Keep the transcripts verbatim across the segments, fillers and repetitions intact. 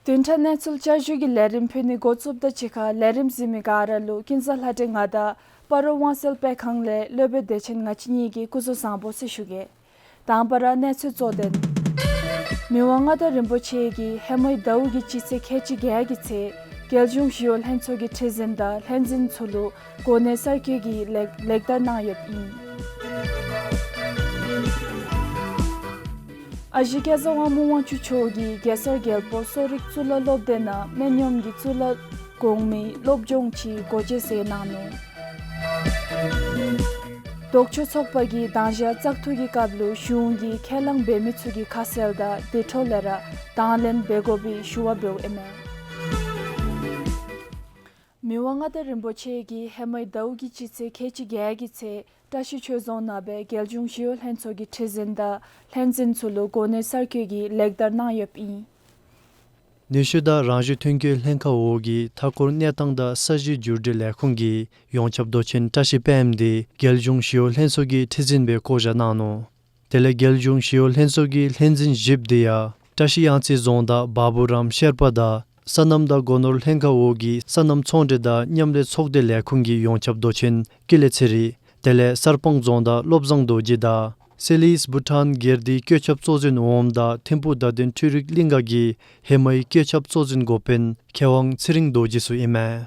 བདུན་ཕྲག་གནས་ཚུལ་བསྐྱར་ཞུ་གི་ལས་རིམ་ཕུལ་ནི་འགོ་བཙུགསཔ་ད་གཅིག་ཁར་ལས་རིམ་གཟིགས་མི་ག་ར་ལུ་ཀུན་བཟང་ལྷ་སྒྲོན་ང་དང་སྤ་རོ་དབང་གསལ་དཔེ་ཁང་ལས་སློབ་དཔོན་བདེ་ཆེན་ང་བཅས་གཉིས་ཀྱིས་སྐུ་གཟུགས་བཟང་པོ་ཟེར་ཞུ་གེ། དང་པ་ར་གནས་ཚུལ་གཙོ་དོན། མི་དབང་མངའ་བདག་རིན་པོ་ཆེ་གིས་ཧེ་མའི་ཟླཝ་གི་སྤྱི་ཚེས་ཁལ་གཅིག་བརྒྱད་ཀྱི་ཚེ་རྒྱལ་གཞུང་ཞི་གཡོག་ལྷན་ཚོགས་ཀྱི་ཁྲི་འཛིན་དང་ལྷན་འཛིན་ཚུ་ལུ་གོ་གནས་གསར་བསྐོས་ཀྱི་ལེགས་ལེགས་དར་གནང་ཡོདཔ་ཨིན། ཨ་ཞེ་སྐལ་བཟང་དབང་མོ་དབང་ཕྱུག་མཆོག་གིས་གེ་སར་རྒྱལ་པོ་གསོ་རིག་གཙུག་ལག་སློབ་སྡེ་ནང་སྨན་གཡོགམོ་གི་གཙུག་ལག་གོང་མའི་སློབ་སྦྱོང་ཅིག་སྒོ་འབྱེད་མཛད་གནང་ནུག། ལྡོག་ཕྱོགས་ཚོགས་པ་གིས་དང་ཞག་བཙག་འཐུ་གི་སྐབས་ལུ་གཞུང་གིས་ཁས་བླངས་འབད་མི་ཚུ་གི་ཁ་གསལ་དང་དེ་འཕྲོ་ལས་ར་དང་ལེན་འབད་དགོ་པའི་ཞུ་བ་འབདཝ་ཨིན་མས། མི་དབང་མངའ་བདག་རིན་པོ་ཆེ་གིས་ཧེ་མའི་ཟླཝ་གི་སྤྱི་ཚེས་ཁལ་གཅིག་བརྒྱད་ཀྱི་ཚེ་བཀྲ་ཤིས་ཆོས་རྫོང་ནང་སྦེ་རྒྱལ་གཞུང་ཞི་གཡོག་ལྷན་ཚོགས་ཀྱི་ཁྲི་འཛིན་དང་ལྷན་འཛིན་ཚུ་ལུ་གོ་གནས་གསར་བསྐོས་ཀྱི་ལེགས་དར་གནང་ཡོདཔ་ཨིན། ནུས་ཤུགས་དང་རང་བཞིན་ཐོན་སྐྱེད་ལྷན་ཁག་འོག་གི་མཐའ་འཁོར་གནས་སྟངས་དང་ས་གཞི་བསྒྱུར་སྒྲིག་ལས་ཁུངས་ཀྱི་ཡོངས་ཁྱབ་མདོ་ཆེན་བཀྲ་ཤིས་དཔལ་འབྱོར་འདི་རྒྱལ་གཞུང་ཞི་གཡོག་ལྷན་ཚོགས་ཀྱི་ཁྲི་འཛིན་སྦེ་བསྐོ་བཞག་གནང་ནུག། དེ་ལས་རྒྱལ་གཞུང་ཞི་གཡོག་ལྷན་ཚོགས་ཀྱི་ལྷན་འཛིན་བཞིཔོ་འདི་ཡང་བཀྲ་ཤིས་གཡང་རྩེ་རྫོང་བདག་བ་བུ་རམ་ཤེར་པ་དང་སོ་ནམ་དང་སྒོ་ནོར་ལྷན་ཁག་འོག་གི་སོ་ནམ་ཚོང་འབྲེལ་དང་མཉམ་ལས་ཚོགས་སྡེ་ལས་ཁུངས་ཀྱི་ཡོངས་ཁྱབ་མདོ་ཆེན་ཀུན་ལེགས་ཚེ་རིང་། དེ་ལས་གསར་སྤང་རྫོང་བདག་བློ་བཟང་རྡོ་རྗེ་དང་སེ་ལིས་བུ་ཊཱན་སྒེར་སྡེའི་བཀོད་ཁྱབ་གཙོ་འཛིན་འོགམ་དང་ཐིམ་ཕུག་བརྡ་དོན་འཕྲུལ་རིག་གླིང་ག་གི་ཧེ་མའི་བཀོད་ཁྱབ་གཙོ་འཛིན་འགོ་དཔོན་མཁས་དབང་ཚེ་རིང་རྡོ་རྗེ་ཚུ་ཨིན་མས།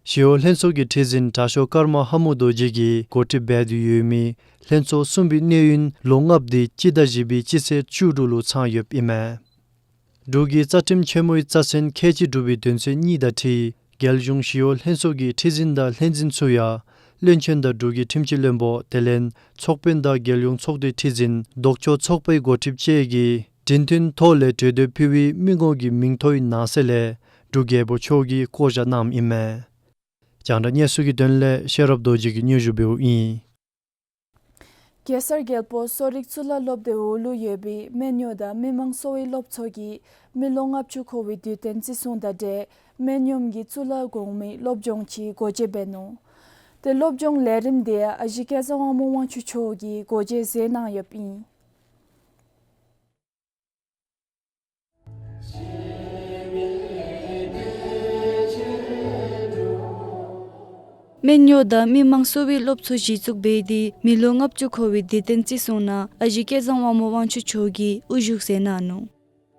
ཞི་གཡོག་ལྷན་ཚོགས་ཀྱི་ཁྲི་འཛིན་དྲག་ཤོས་ཀརྨ་ལྷ་མོ་རྡོ་རྗེ་གིས་འགོ་ཁྲིདཔ་འབད་དེ་ཡོད་མི་ལྷན་ཚོགས་གསུམ་པའི་གནས་ཡུན་ལོ་ལྔཔོ་འདི་སྤྱི་ཟླ་བཞི་པའི་སྤྱི་ཚེས་བཅུ་དྲུག་ལུ་ཚང་ཡོདཔ་ཨིན་མས། འབྲུག་གི་རྩ་ཁྲིམས་ཆེན་མོའི་རྩ་ཚན་ཁལ་གཅིག་དྲུག་པའི་དོན་ཚན་གཉིས་དང་འཁྲིལ་རྒྱལ་གཞུང་ཞི་གཡོག་ལྷན་ཚོགས་ཀྱི་ཁྲི་འཛིན་དང་ལྷན་འཛིན་ཚུ་ཡང་བློན་ཆེན་དང་འབྲུག་གི་ཁྲིམས་ཀྱི་བློན་པོ་དེ་ལས་ཚོགས་དཔོན་དང་རྒྱལ་ཡོངས་ཚོགས་སྡེའི་ཁྲི་འཛིན་ལྡོག་ཕྱོགས་ཚོགས་པའི་འགོ་ཁྲིདཔ་བཅས་ཀྱིས་འབྲེལ་མཐུད་ཐོག་ལས་གྲོས་འདེབས་ཕུལ་བའི་མི་ངོམ་གྱི་མིང་ཐོའི་ནང་གསེས་ལས་འབྲུག་རྒྱལ་པོ་མཆོག་གིས་བསྐོ་བཞག་གནངམ་ཨིན་མས། རྒྱང་བསྒྲགས་གནས་ཚུལ་གྱི་དོན་ལས་ཤེས་རབ་རྡོ་རྗེ་གིས་སྙན་ཞུ་འབདཝ་ཨིན། གེ་སར་རྒྱལ་པོ་གསོ་རིག་གཙུག་ལག་སློབ་སྡེ་འོག་ལུ་ཡོད་པའི་སྨན་གཡོག་དང་མི་མང་གསོ་བའི་སློབ་ཚོགས་ཀྱིས་མི་ལོ་ལྔ་བཅུ་འཁོར་བའི་དུས་སྟོན་བརྩི་སྲུང་དང་འབྲེལ་སྨན་གཡོགམོ་གི་གཙུག་ལག་གོང་མའི་སློབ་སྦྱོང་ཅིག་སྒོ་འབྱེད་འབད་ནུག། ཏེ་སློབ་སྦྱོང་ལས་རིམ་འདི་ཡང་ཨ་ཞེ་སྐལ་བཟང་དབང་མོ་དབང་ཕྱུག་མཆོག་གིས་སྒོ་འབྱེད་མཛད་གནང་ཡོདཔ་ཨིན། སྨན་གཡོག་དང་མི་མང་གསོ་བའི་སློབ་ཚོགས་གཞི་བཙུགས་འབད་དེ་མི་ལོ་ལྔ་བཅུ་འཁོར་བའི་དུས་སྟོན་བརྩི་སྲུང་ནང་ཨ་ཞེ་སྐལ་བཟང་དབང་མོ་དབང་ཕྱུག་མཆོག་གིས་དབུ་བཞུགས་མཛད་གནང་ནུག།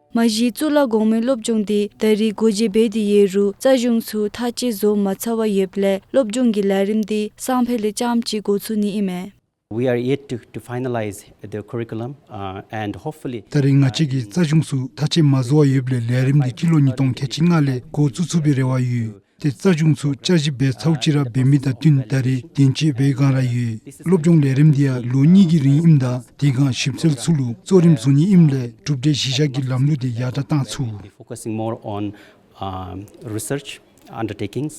མ་གཞི་གཙུག་ལག་གོང་མའི་སློབ་སྦྱོང་འདི་ད་རེས་སྒོ་འབྱེད་འབད་དེ་ཡོད་རུང་རྩ་གཞུང་ཚུ་ཐག་བཅད་བཟོ་མ་ཚར་བར་ཡོདཔ་ལས་སློབ་སྦྱོང་གི་ལས་རིམ་འདི་སང་ཕོད་ལས་རྐྱངམ་ཅིག་འགོ་བཙུགས་ནི་ཨིན་མས། We are yet to, to finalize the curriculum, uh, and hopefully ད་རེས་ང་བཅས་ཀྱིས་རྩ་གཞུང་ཚུ་ཐག་བཅད་མ་བཟོ་བར་ཡོདཔ་ལས་ལས་རིམ་འདི་སྤྱི་ལོ་ཉིས་སྟོང་ཁལ་གཅིག་ལྔ་ལས་འགོ་བཙུགས་ཚུགས་པའི་རེ་བ་ཡོད། ཏེ་རྩ་གཞུང་ཚུ་བསྐྱར་ཞིབ་འབད་ཚརཝ་ཅིག་ར་འབད་མི་དང་བསྟུན་ད་རེས་གདན་འཇགས་འབད་བའི་སྒང་ར་ཡོད། སློབ་སྦྱོང་ལས་རིམ་འདི་ཡང་ལོ་གཉིས་ཀྱི་རིང་ཨིནམ་ད་དེ་སྒང་ཞིབ་འཚོལ་ཚུ་ལུ་གཙོ་རིམ་བཟུང་ནི་ཨིནམ་ལས་གྲུབ་འབྲས་གཞི་བཞག་གི་ལམ་ལུགས་འདི་ཡར་དྲག་བཏང་ཚུགས། Focusing more on, um, research undertakings.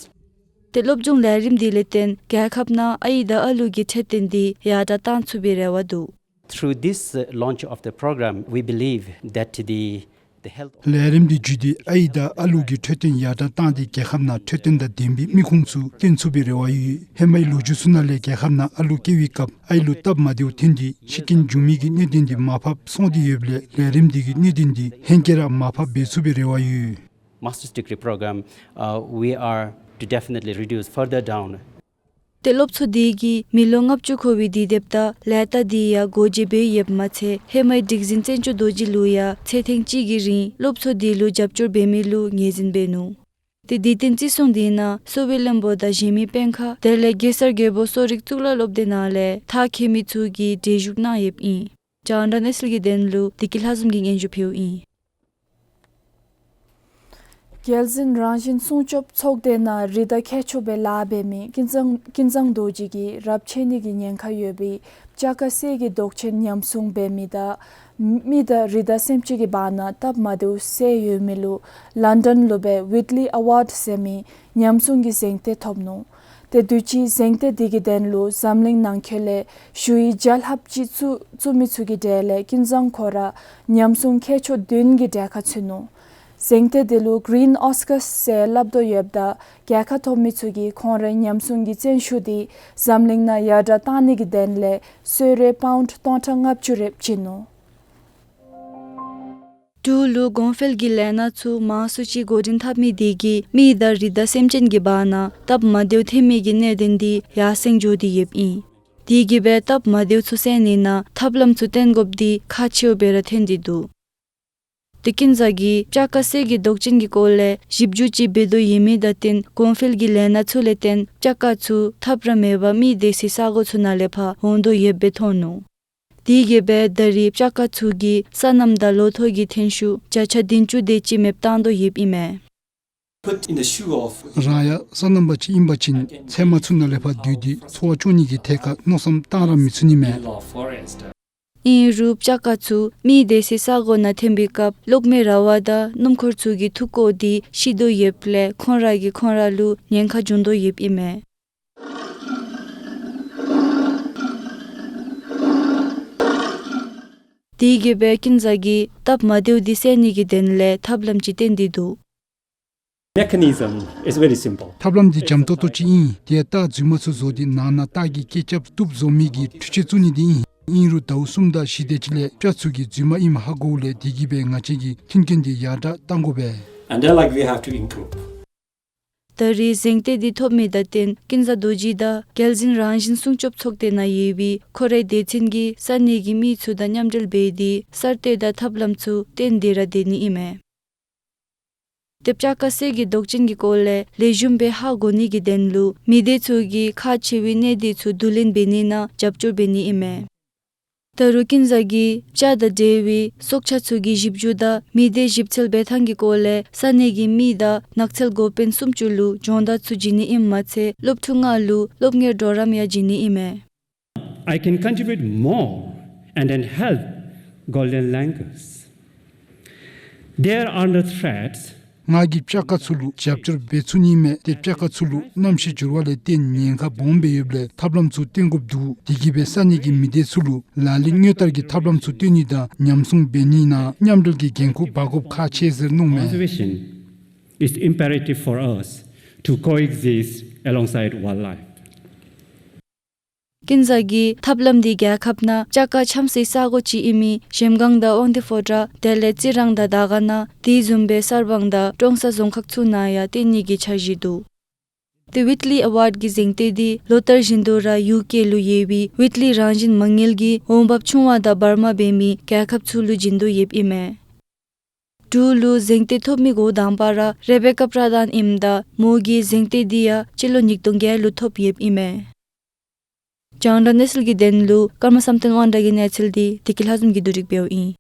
ཏེ་སློབ་སྦྱོང་ལས་རིམ་འདི་ལས་བརྟེན་རྒྱལ་ཁབ་ནང་ཨའི་དང་ཨ་ལུ་གི་འཕྲོད་བསྟེན་འདི་ཡར་དྲག་བཏང་ཚུགས་པའི་རེ་བ་འདུག། Through this, uh, launch of the program, we believe that the, the health of ལས་རིམ་འདི་བརྒྱུད་དེ་ཨའི་དང་ཨ་ལུ་གི་འཕྲོད་བསྟེན་ཡར་དྲག་བཏང་སྟེ་རྒྱལ་ཁབ་ནང་འཕྲོད་བསྟེན་དང་ལྡན་པའི་མི་ཁུངས་ཚུ་བཏོན་ཚུགས་པའི་རེ་བ་ཡོད། ཧེ་མའི་ལོ་རྒྱུས་ཚུ་ནང་ལས་རྒྱལ་ཁབ་ནང་ཨ་ལུ་སྐྱེ་བའི་སྐབས་ཨའི་ལུ་སྟབས་མ་བདེཝ་ཐོན་ཏེ་ཤི་རྐྱེན་འབྱུང་མི་གི་གནད་དོན་འདི་མར་ཕབ་སོང་སྟེ་ཡོདཔ་ལས་ལས་རིམ་འདི་གིས་གནད་དོན་འདི་ཧེང་སྐལ་ར་མར་ཕབ་འབད་ཚུགས་པའི་རེ་བ་ཡོད། Master's degree program, uh, we are to definitely reduce further down. ཏེ་སློབ་ཚོགས་འདི་གིས་མི་ལོ་ལྔ་བཅུ་འཁོར་བའི་དུས་དེབ་དང་ལས་རྟགས་འདི་ཡང་སྒོ་འབྱེད་འབད་ཡོདཔ་མ་ཚད་ཧེ་མའི་སྒྲིག་འཛིན་བཙན་སྐྱོགས་རྡོ་རྗེ་ལུ་ཡང་ཚེ་ཐེངས་གཅིག་གི་རིང་སློབ་ཚོགས་འདི་ལུ་རྒྱབ་སྐྱོར་འབད་མི་ལུ་ངོས་འཛིན་འབད་ནུག། ཏེ་དུས་སྟོན་བརྩི་སྲུང་འདི་ནང་གསོ་བའི་བློན་པོ་དང་གཞན་མི་དཔོན་ཁག་དེ་ལས་གེ་སར་རྒྱལ་པོ་གསོ་རིག་གཙུག་ལག་སློབ་སྡེ་ནང་ལས་མཐར་འཁྱོལ་མི་ཚུ་གིས་གྲལ་བཞུགས་གནང་ཡོདཔ་ཨིན། རྒྱང་བསྒྲགས་གནས་ཚུལ་གྱི་དོན་ལུ་བདེ་སྐྱིད་ལྷ་འཛོམས་ཀྱིས་སྙན་ཞུ་ཕུལཝ་ཨིན། རྒྱལ་འཛིན་རང་བཞིན་སྲུང་སྐྱོབ་ཚོགས་སྡེ་ནང་རི་དྭགས་ཁྱད་ཆོས་སྦེ་ལཱ་འབད་མི་ཀུན་བཟང་ཀུན་བཟང་རྡོ་རྗེ་གིས་རབས་ཆད་ནི་གི་ཉེན་ཁ་ཡོད་པའི་ལྕགས་ཁ་གསེར་གྱི་མདོག་ཅན་ཉམས་སྲུང་འབད་མི་དང་མི་དང་རི་དྭགས་སེམས་ཅན་གྱི་བར་ན་སྟབས་མ་བདེཝ་བསལ་ཡོད་མི་ལུ་ལཱན་ཌཱན་ལུ་སྦེ་ཝིཊ་ལི་ཨ་ཝཱཌ་ཟེར་མི་ཉམས་སྲུང་གི་གཟེངས་རྟགས་ཐོབ་ནུག། ཏེ་དུས་ཅི་གཟེངས་རྟགས་འདི་གི་དོན་ལུ་འཛམ་གླིང་ནང་འཁོད་ལས་ཞུ་ཡིག་བརྒྱ་ལྷགཔ་ཅིག་བཙུགས་བཙུགས་མི་ཚུ་གི་གྲས་ལས་ཀུན་བཟང་ཁོ་ར་ཉམས་སྲུང་ཁྱད་ཆོས་བདུན་གྱི་གྲལ་ཁར་ཚུད་ནུག། གཟེངས་རྟགས་འདི་ལུ་གི་རིན་ཨོ་སི་ཀར་ཟེར་སླབ་དོ་ཡོདཔ་ད་རྒྱལ་ཁ་ཐོབ་མི་ཚུ་གིས་ཁོང་རའི་ཉམས་སྲུང་གི་བརྩོན་ཤུགས་འདི་འཛམ་གླིང་ནང་ཡར་དྲག་གཏང་ནི་གི་དོན་ལས་གསོལ་རས་པའུནཌ་སྟོང་ཕྲག་ལྔ་བཅུ་རེ་བྱིན་ནུག། འབྲུག་ལུ་གོང་འཕེལ་གྱི་ལས་སྣ་ཚུ་མང་སུ་ཅིག་འགོ་འདྲེན་འཐབ་མི་དེ་གིས་མི་དང་རི་དྭགས་སེམས་ཅན་གྱི་བར་ན་སྟབས་མ་བདེཝ་ཐོན་མི་གི་གནད་དོན་དེ་ཡར་སེང་འགྱོ་སྟེ་ཡོདཔ་ཨིན། དེ་གིས་སྦེ་སྟབས་མ་བདེཝ་ཚུ་སེལ་ནི་ནང་ཐབས་ལམ་ཚུ་བཏོན་དགོཔ་དེ་ཁག་ཆེཝ་སྦེ་ར་ཐོན་ཏེ་འདུག། ཏེ་ཀུན་བཟང་གིས་སྤྱ་ཀ་གསེར་གྱི་མདོག་ཅན་གྱི་སྐོར་ལས་ཞིབ་འཇུག་ཅིག་འབད་དོ་ཡོད་མི་དང་བསྟུན་གོང་འཕེལ་གྱི་ལས་སྣ་ཚུ་ལས་བརྟེན་སྤྱ་ཀ་ཚུ་ཐབས་ར་མེད་པར་མི་སྡོད་སའི་ས་གོ་ཚུ་ནང་ལས་ཕར་འོང་དོ་ཡོདཔ་སྦེ་མཐོང་ནུག། དེ་གིས་སྦེ་ད་རེས་སྤྱ་ཀ་ཚུ་གིས་སོ་ནམ་དང་ལོ་ཐོག་གི་ཐོན་ཤུགས་བརྒྱ་ཆ་བདུན་ཅུ་དེ་ཅིག་མེདཔ་བཏང་དོ་ཡོདཔ་ཨིན་མས། Put in the shoe of རང་ཡང་སོ་ནམ་པ་ཅིག་ཨིན་པ་ཅིན་ཚལ་མ་ཚུ་ནང་ལས་ཕར་སྡོད་དེ་འཚོ་བ་སྐྱོང་ནི་གི་ཐད་ཁར་མནོ་བསམ་བཏང་ར་མི་ཚུགས་ནི་མས། ཨིན་རུང་སྤྱ་ཀ་ཚུ་མི་སྡོད་སའི་ས་གོ་ནང་ཐོན་པའི་སྐབས་གློག་མེ་ར་བ་དང་སྣུམ་འཁོར་ཚུ་གི་འཐུས་སྒོ་དེ་ཤི་དོ་ཡོདཔ་ལས་ཁོང་ར་གིས་ཁོང་ར་ལུ་ཉེན་ཁ་འབྱུང་དོ་ཡོདཔ་ཨིན་མས། དེ་གིས་སྦེ་ཀུན་བཟང་གིས་སྟབས་མ་བདེཝ་དེ་སེལ་ནི་གི་དོན་ལས་ཐབས་ལམ་ཅིག་བཏོན་ཏེ་འདུག། Mechanism is very simple. ཐབས་ལམ་འདི་འཇམ་ཏོག་ཏོ་ཅིག་ཨིན། དེ་ཡང་སྟག་རྫུན་མ་ཚུ་བཟོ་སྟེ་ནང་ན་སྟག་གིས་སྐད་རྐྱབ་བཏུབ་བཟོ་མི་གི་འཕྲུལ་ཆས་བཙུགས་ནི་འདི་ཨིན། ཨིན་རུང་ཟླཝ་གསུམ་དང་བཞི་དེ་ཅིག་ལས་སྤྱ་ཚུ་གིས་རྫུན་མ་ཨིནམ་ཧ་གོཝ་ལས་དེ་གིས་སྦེ་ང་བཅས་ཀྱིས་མཐུན་རྐྱེན་འདི་ཡར་དྲག་གཏང་དགོ་པས། And then, like, we have to improve. ད་རེས་གཟེངས་བསྟོད་འདི་ཐོབ་མི་དང་བསྟུན་ཀུན་བཟང་རྡོ་རྗེ་དང་རྒྱལ་གཞུང་རང་བཞིན་སྲུང་སྐྱོབ་ཚོགས་སྡེ་ནང་ཡོད་པའི་ཁོ་རའི་སྡེ་ཚན་གྱིས་ས་གནས་ཀྱི་མི་ཚུ་དང་མཉམ་འབྲེལ་འབད་དེ་གསར་གཏོད་དང་ཐབས་ལམ་ཚུ་བཏོན་ཏེ་ར་སྡོད་ནི་ཨིན་མས། ཏེ་སྤྱ་ཀ་གསེར་གྱི་མདོག་ཅན་གྱི་སྐོར་ལས་ལེགས་ཤོམ་སྦེ་ཧ་གོ་ནི་གི་དོན་ལུ་མི་སྡེ་ཚུ་གིས་ཁག་ཆེ་བའི་གནད་དོན་ཚུ་བསྡུ་ལེན་འབད་ནི་ནང་རྒྱབ་སྐྱོར་འབད་ནི་ཨིན་མས། ད་རུང་ཀུན་བཟང་གིས་སྤྱ་དང་འབྲེལ་བའི་སྲོག་ཆགས་ཚུ་གི་ཞིབ་འཇུག་དང་མི་སྡེ་ཞིབ་འཚོལ་འབད་ཐངས་ཀྱི་སྐོར་ལས་ས་གནས་ཀྱི་མི་དང་ནགས་ཚལ་འགོ་དཔོན་སུམ་ཅུ་ལུ་སྦྱོང་བརྡར་ཚུ་བྱིན་ནི་ཨིནམ་མ་ཚད་སློབ་ཕྲུག་ལྔ་ལུ་སློབ་གཉེར་གྲོགས་རམ་ཡང་བྱིན་ནི་ཨིན་མས། I can contribute more and then help golden langurs. They are under threats. ང་གིས་སྤྱ་ཀ་ཚུ་ལུ་རྒྱབ་སྐྱོར་འབད་ཚུགས་ནི་མས། ཏེ་སྤྱ་ཀ་ཚུ་ལུ་གནམ་གཤིས་འགྱུར་བ་ལས་བརྟེན་ཉེན་ཁ་སྦོམ་སྦེ་ཡོདཔ་ལས་ཐབས་ལམ་ཚུ་བཏོན་དགོཔ་འདུག། དེ་གིས་སྦེ་ས་གནས་ཀྱི་མི་སྡེ་ཚུ་ལུ་ལག་ལེན་དངོས་བསྟར་གྱི་ཐབས་ལམ་ཚུ་བཏོན་ནི་དང་ཉམས་སྲུང་འབད་ནི་ནང་མཉམ་འབྲེལ་གྱི་འགན་ཁུར་འབག་དགོཔ་ཁག་ཆེ་ཟེར་མནོཝ་མས། Conservation is imperative for us to coexist alongside wildlife. ཀུན་བཟང་གིས་ཐབས་ལམ་འདི་རྒྱལ་ཁབ་ནང་སྤྱ་ཀ་འཁྱམ་སའི་ས་གོ་ཅིག་ཨིན་མི་གཞལམ་སྒང་དང་དབང་འདུས་ཕོ་བྲང་དེ་ལས་རྩི་རང་དང་དར་དཀར་ན་དེ་བཟུམ་སྦེ་གསར་སྤང་དང་ཀྲོང་གསར་རྫོང་ཁག་ཚུ་ནང་ཡང་བཏོན་ནི་གི་འཆར་གཞི་འདུག། ཏེ་ཝིཊ་ལི་ཨེ་ཝཱཌ་ཀྱི་གཟེངས་བསྟོད་འདི་ལོ་ལྟར་བཞིན་དུ་ར་ཡུ་ཀེ་ལུ་ཡོད་པའི་ཝིཊ་ལི་རང་བཞིན་མ་དངུལ་གྱི་འོང་འབབ་ཆུང་བ་དང་བར་མ་འབད་མི་རྒྱལ་ཁབ་ཚུ་ལུ་བྱིན་དོ་ཡོདཔ་ཨིན་མས། འབྲུག་ལུ་གཟེངས་བསྟོད་ཐོབ་མི་འགོ་དང་པ་ར་རེ་བེ་ཀ་པྲ་དཱན་ཨིནམ་ད་མོ་གིས་གཟེངས་བསྟོད་འདི་ཡང་སྤྱི་ལོ་ཉིས་སྟོང་བརྒྱད་ལུ་ཐོབ་ཡོདཔ་ཨིན་མས། རྒྱང་བསྒྲགས་གནས་ཚུལ་གྱི་དོན་ལུ་ཀརྨ་བསམ་གཏན་དབང་གྲགས་ཀྱི་གནས་ཚུལ་འདི་བདེ་སྐྱིད་ལྷ་འཛོམས་ཀྱིས་བསྡུ་སྒྲིག་འབདཝ་ཨིན།